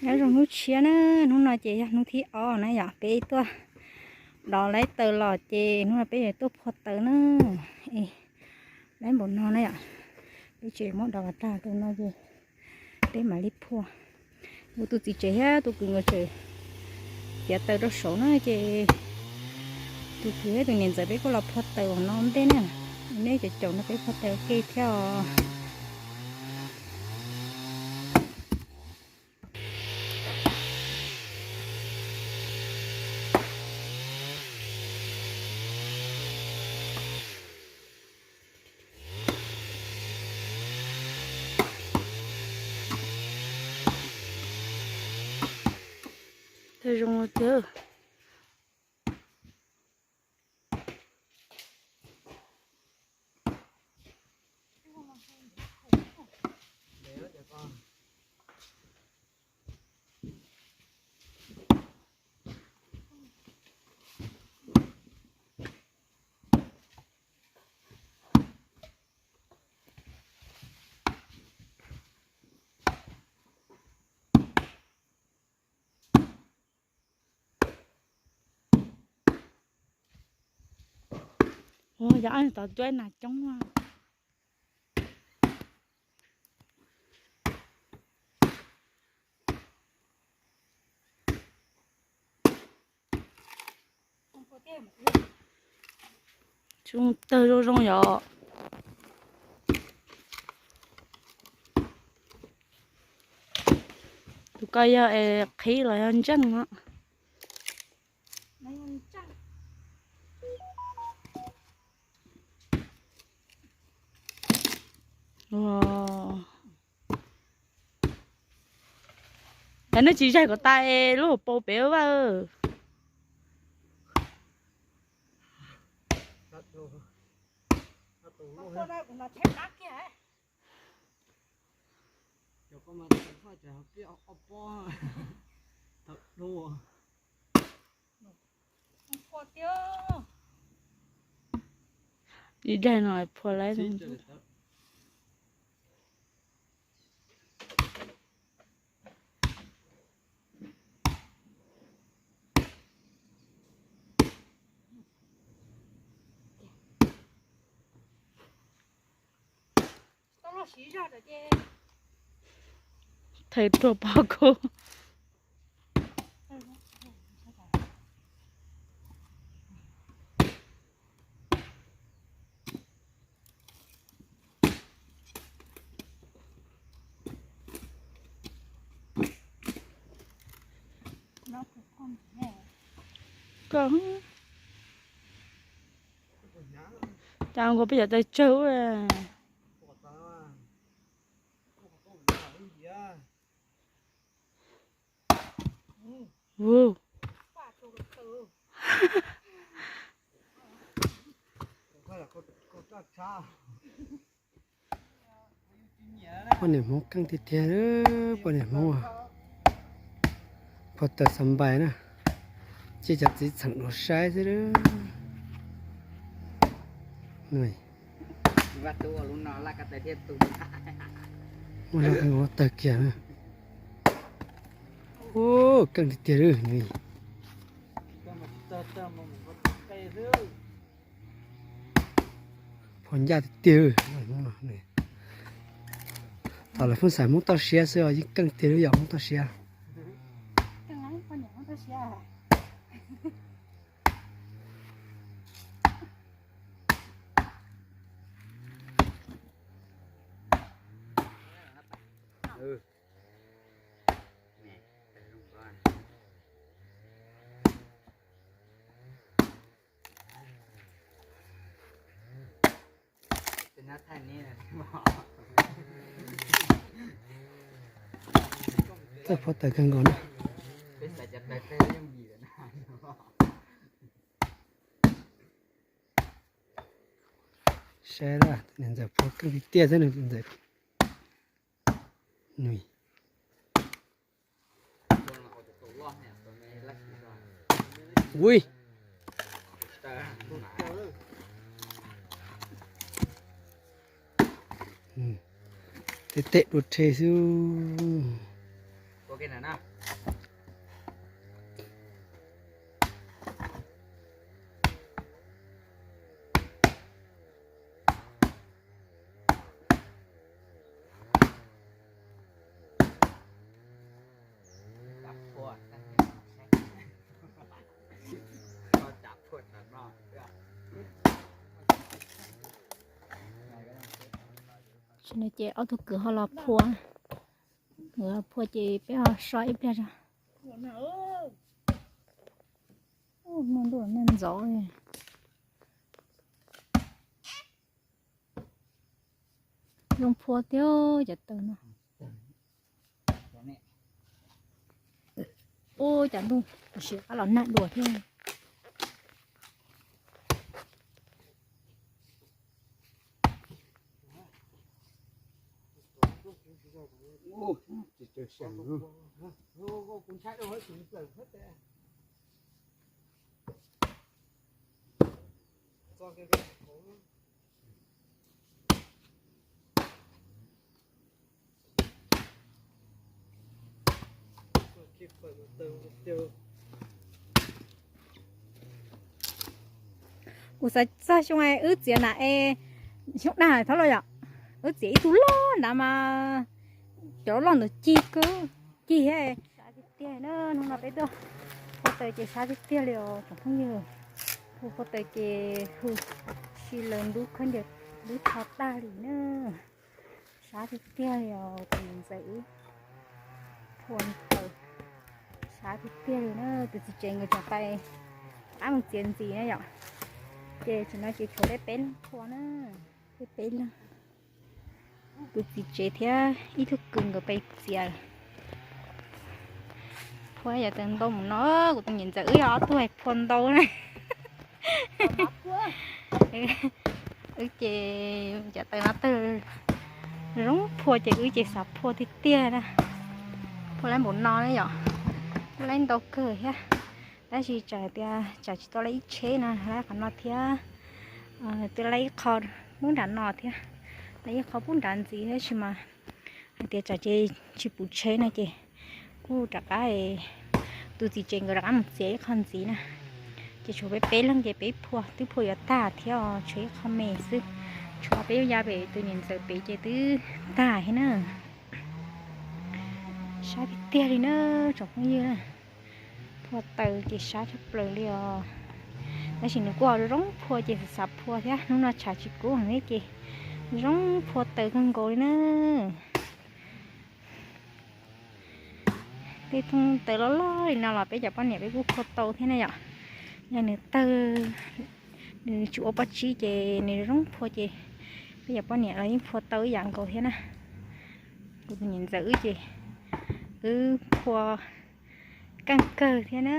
Nyob zoo hnub tshiab na, hnub no ces yog hnub thib ob na yom, peb tuaj dov laib taws los ces hnub no peb yuav tuaj phua taws na. Es laib npaum no na yom, peb tseem muab dov los tag tus no ces peb mam li phua. Kuv tus txiv tsev thiab tus kwv nkawd tseem txiav taws rau saud na ces tus kwv thiab tus niam ntxawm peb kuj los phua taws ua no ntej na. Nej cov caum no peb phua taws ua ke thiab os. Tawg zoo tiag. Ua yog tod cuab nas coob. Tsis tawg zoo zoo yom. Tus ko yog es qhib los yog ntseej no. Cas nej tsis zaig kom tas es lub hauv paus pem vaj. Ib daig no phua lawm. Thawj ruaj pob kub. Koj, cas nkaus peb cov taws tsawg ua. Poj niam Hmoob keej tiag tiag, poj niam Hmoob. Phua taws xav npais na, cia cov txiv txheem dua saib xwb. Muaj lub qe ua tawg kiag na. Ub, keej tiag tiag li. Phua ncaj tiag tiag. Thaum lawv pheej xaiv Hmoob toj siab xwb os, yeej keej tiag li yom Hmoob toj siab. Txawj phua taws kawg nkaus na. Saib na, niam ntxawm phua keej tiag tiag xwb niam ntxawm. Ui. Tej tej dua rhe xwb. Tsis no ces ob tug kwv ho los phua, nkawd los phua ces peb ho so ib pliag tso. Noj ntuj noj ntxov. Zoo phua thiab cov taws no. Ub, cas ntuj siab qab los nag dua thiab. Kuv xav txog xyoo wb txiav nas es xyoo dag thab los yom, wb txiav ib tug loj nrad mas cov loj ntawd cig kawg, cig thiab. Sab tiag tiag na, hnub no peb tuaj phua taws ces sab tiag tiag li os tsoom phooj ywg. Phua phua taws ces hws si lawv ntub khaub ncaws dub tho tag li na. Sab tiag tiag li os tus niam ntxawm wb phua taws, sab tiag tiag li na. Tus txiv tsev nkawd tseem pais qab mus txiav ntxiv na yom. Ces tsis no ces tshuav peb peb leeg phua na, peb peb leeg. Tus txiv tsev thiab ib tug kwv nkawd pais txiav. Phua yav taws ntau mus no, kuv tus niam ntxawm wb yog ob tug hais phua ntau na. Wb ces cov taws no tawg zoo phua ces wb ces xav phua tiag tiag na. Phua laib npaum no na yom, phua laib ntau kawg thiab. Tab sis tsam tias tsam tsis tau laib ib tsheb no laib qhov no thiab. Twb laib ib qho pub nram no thiab, laib ib qho pub nram ntxiv tab sis mas hais tias tsam ces tsis pub tsheb no ces kuj rov qab, tus txiv tsev nkawd rov qab mus txiav ib qho ntxiv na. Ces tshuav peb peb leeg ces peb phua twb phua yuav tag thiab os, tshuav ib qho me xwb. Tshuav peb ya pem tus niam ntxawm pem ces twb tag thiab na. Sab tiag tiag li na tsoom phooj ywg na. Phua taws ces sab tshaj plaws li os. Tab sis nws kuj ho zoo phua ces xav phua thiab, hnub no tshav tsis kub heev thiab ces zoo phua taws kawg nkaus li na. Tej thoob taws loj loj li no los peb cov poj niam peb kuj phua tau thiab na yom. Yog nws tawg, nws tsis ua pob tsib ces nws zoo phua ces peb cov poj niam los yeej phua tau ib yam nkaus thiab na. Kuv tus niam ntxawm wb ces wb phua keej kawg thiab na.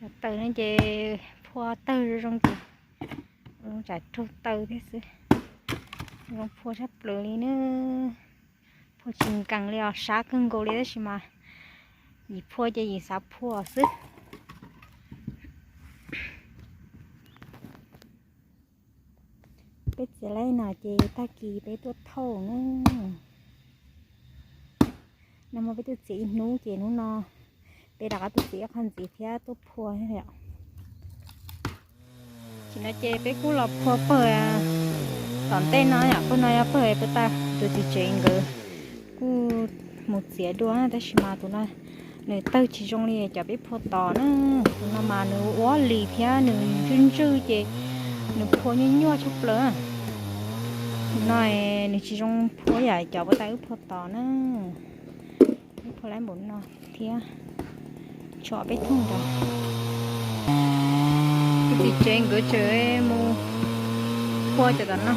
Cov taws no ces phua tawg zoo zoo ces tsam raug taw thiab xwb. Zoo phua tshaj plaws li na. Phua tsis nkees li os, sab kawg nkaus li tab sis mas yim phua ces yim xav phua xwb. Peb txiav laib no ces tag kis peb tuaj thauj na. Nag hmo peb tuaj txiav ib hnub ces hnub no peb rov qab tuaj txiav ib qho ntxiv thiab tuaj phua thiab yom. Tsis no ces peb kuj los phua pawg tom ntej no yom, pawg no yog pawg peb tag tus txiv tsev nkawd kuj mus txiav dua tab sis mas tus no nws tawg tsis zoo li cov peb phua tos na. Tus no mas nws ua lis thiab nws ntswj ntswj ces nws phua nyuaj nyuaj tshaj plaws. Tus no nws tsis zoo phua yam cov peb tag wb phua tos na. Wb phua laib npaum no thiab tshuav peb thooj nrad. Tus txiv tsev nkawd tseem mus phua cov tom no.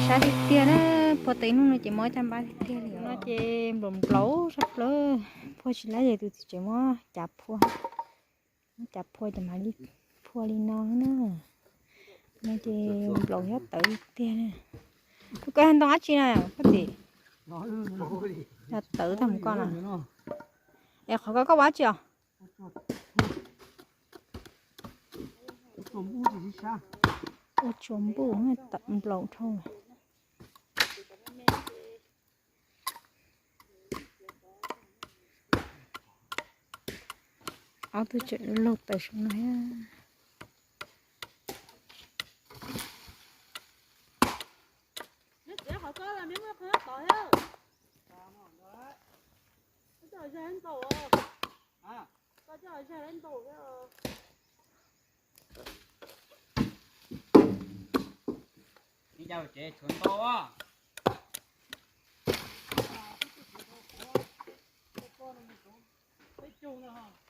Sab tiag tiag na, phua tau ib hnub no ces mob caj npab tiag tiag li no ces nplaum nplaum sab plaws. Phua tsis laib ces tus txiv tsev muab cav phua. Muab cav phua ces mam li phua li no na. No ces nplaum thiab tawv tiag tiag na. Koj ntoo dab tsi na koj txiv? Yog tawv tag mus koj na. Es qhov ko koj ua tsi os? Ua tsuas npuj, tawm nplaum dhau. Ob tug tseem laug tawm saum no thiab. Ib co tsev tshuav ntau. Peb cug no.